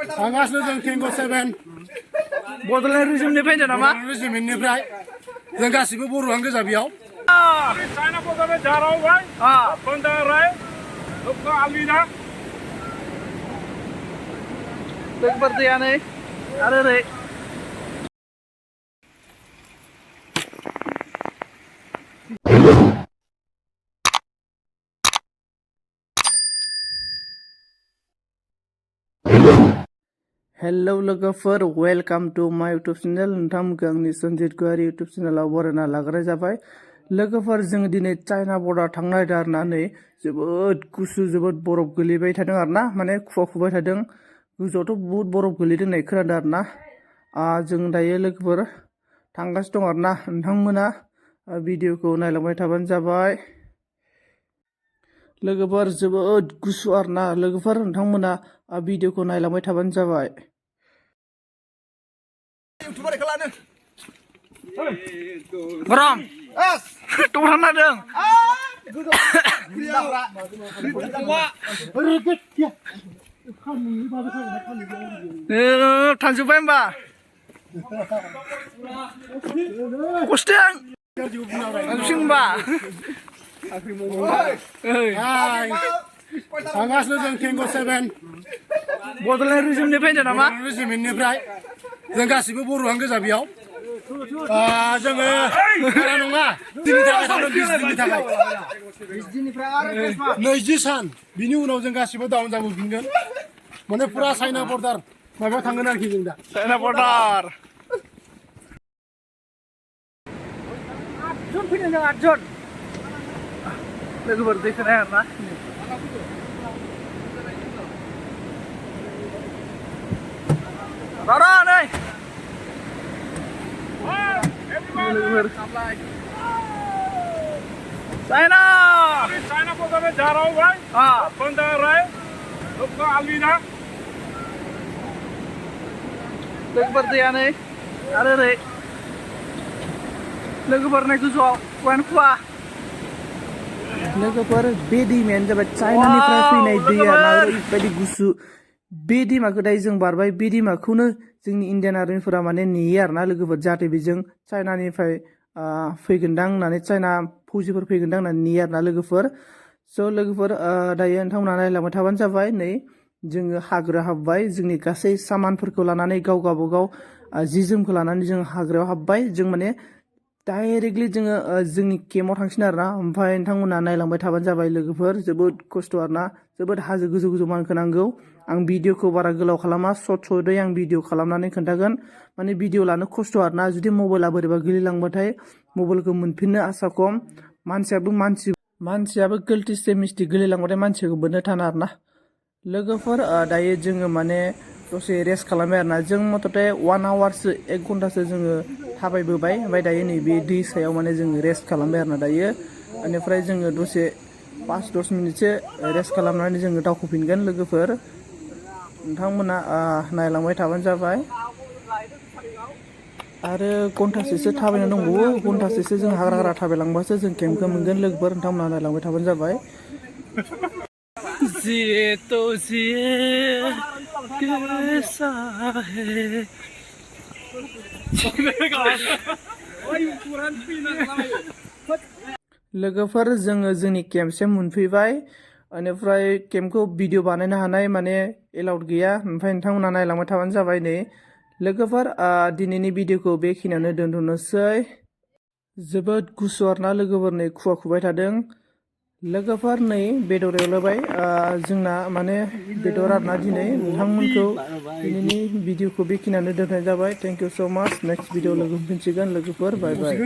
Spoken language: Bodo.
थांगासिनो जों केंग' 7 बड'लेण्ड रिजिमनिफ्राय फैदों नामा? रेजिमेन्टनिफ्राय जों गासिबो बर'आनो गोजा बेयाव। चाइना बजारनिफ्राय जाराव भाई बन्दाराय लोगो आलिना लोगोफोर दैयानै आरो ओरै हेलौ लोगोफोर वेलकाम टू माय यूट्यूब चैनल नोंथांमोनखौ आंनि सन्जितगयारि यूट्यूब चैनलाव बरायना लाग्रोनाय जाबाय। लोगोफोर जों दिनै चाइना बर्डार थांनो नागिरदों आरोना। नै जोबोद गुसु जोबोद बरफ गोलैबाय थादों आरोना, माने खुवा खुबाय थादों। गोजौआवथ' बुहुद बरफ गोलैदों होननाय खोनादों आरोना। जों दायो लोगोफोर थांगासिनो दं आरोना। नोंथांमोना भिडिअखौ नायलांबाय थाबानो जाबाय। लोगोफोर जोबोद गुसु आरोना। लोगोफोर नोंथांमोना भिडिअखौ नायलांबाय थाबानो जाबाय। गरम दंहांनादों थांजोब्बाय होमबा खस्थ' थांजोबसिन होमबा थांगासिनो जों केंग' 7 बड'लेण्ड रिजिमनिफ्राय फैदों नामा? रेजिमेन्टनिफ्राय जों गासिबो बर'आनो गोजा बेयाव। जोङो बारा नङा, दिननि थाखाय थांदों 20 दिननि थाखाय 20 सान। बिनि उनाव जों गासिबो डाउन जाबोफिनगोन, माने फुरा चाइना बर्डार माबायाव थांगोन आरोखि जों दा। चाइना बर्डार 8 जन फैदों जों 8 जन लोगोफोर दैखौ नाय आरोना। Bodo nih. China. China bजारनिफ्राय जाराव भाई बन्दाराय लोगो आलिना लोगोफोर दैयानै आरो ओरै लोगोफोर नै गोजौआव खुवानो खुवा। लोगोफोर बे दैमायानो जाबाय चाइनानिफ्राय फैनाय दै आरोना, ओरैबायदि गुसु। बे दैमाखौ दायो जों बारबाय, बे दैमाखौनो जोंनि इण्डियान आर्मिफोरा माने नेयो आरोना लोगोफोर, जाहाथे बेजों चाइनानिफ्राय फैगोनदां होननानै, चाइना फौजिफोर फैगोनदां होननानै नेयो आरोना लोगोफोर। स' लोगोफोर दायो नोंथांमोना नायलांबाय थाबानो जाबाय। नै जोङो हाग्रायाव हाबबाय, जोंनि गासै सामानफोरखौ लानानै गावगाबागाव जि जोमखौ लानानै जों हाग्रायाव हाबबाय। जों माने डाइरेक्टलि जोङो जोंनि केम्पआव थांसिन आरोना। ओमफ्राय नोंथांमोना नायलांबाय थाबानो जाबाय लोगोफोर। जोबोद खस्थ' आरोना, जोबोद हाजो गोजौ गोजौ मानखोनांगौ। आं भिडिअखौ बारा गोलाव खालामा, सर्टै आं भिडिअ खालामनानै खोन्थागोन। माने भिडिअ लानो खस्थ' आरोना, जुदि मबाइला बोरैबा गोलैलांबाथाय मबाइलखौ मोनफिननो आसा खम। मानसियाबो गलटिसे मिस्टेक गोलैलांबाथाय मानसिखौ मोननो थाना आरोना। लोगोफोर दायो जोङो माने दसे रेस्ट खालामबाय आरोना। जों मथथे 1 आवारसो 1 घन्टासो जोङो थाबायबोबाय। ओमफ्राय दायो नैबे दै सायाव माने जोङो रेस्ट खालामबाय आरोना दायो। बेनिफ्राय जोङो दसे 5-10 मिनिटसो रेस्ट खालामनानै जोङो दावखोफिनगोन लोगोफोर। नोंथांमोना नायलांबाय थाबानो जाबाय। आरो घन्टासेसो थाबायनो दंबावो, घन्टासेसो जों हाग्रा थाबायलांबासो जों केम्पखौ मोनगोन लोगोफोर। नोंथांमोना नायलांबाय थाबानो जाबाय। लोगोफोर जोङो जोंनि केम्पसिम मोनफैबाय। बेनिफ्राय केम्पखौ भिडिअ बानायनो हानाय माने एलाउड गैया। ओमफ्राय नोंथांमोना नायलांबाय थाबानो जाबाय। नै लोगोफोर दिनैनि भिडिअखौ बेखिनियावनो दोनथ'नोसै। जोबोद गुसु आरोना लोगोफोर, नै खुवा खुबाय थादों। लोगोफोर नै बेदर एवलायबाय जोंना, माने बेदर आरोना दिनै। नोंथांमोनखौ दिनैनि भिडिअखौ बेखिनियावनो दोनथ'नाय जाबाय। थेंक इउ स' माच। नेक्स्ट भिडिअ लोगो मोनफिनसिगोन लोगोफोर। बाय बाय।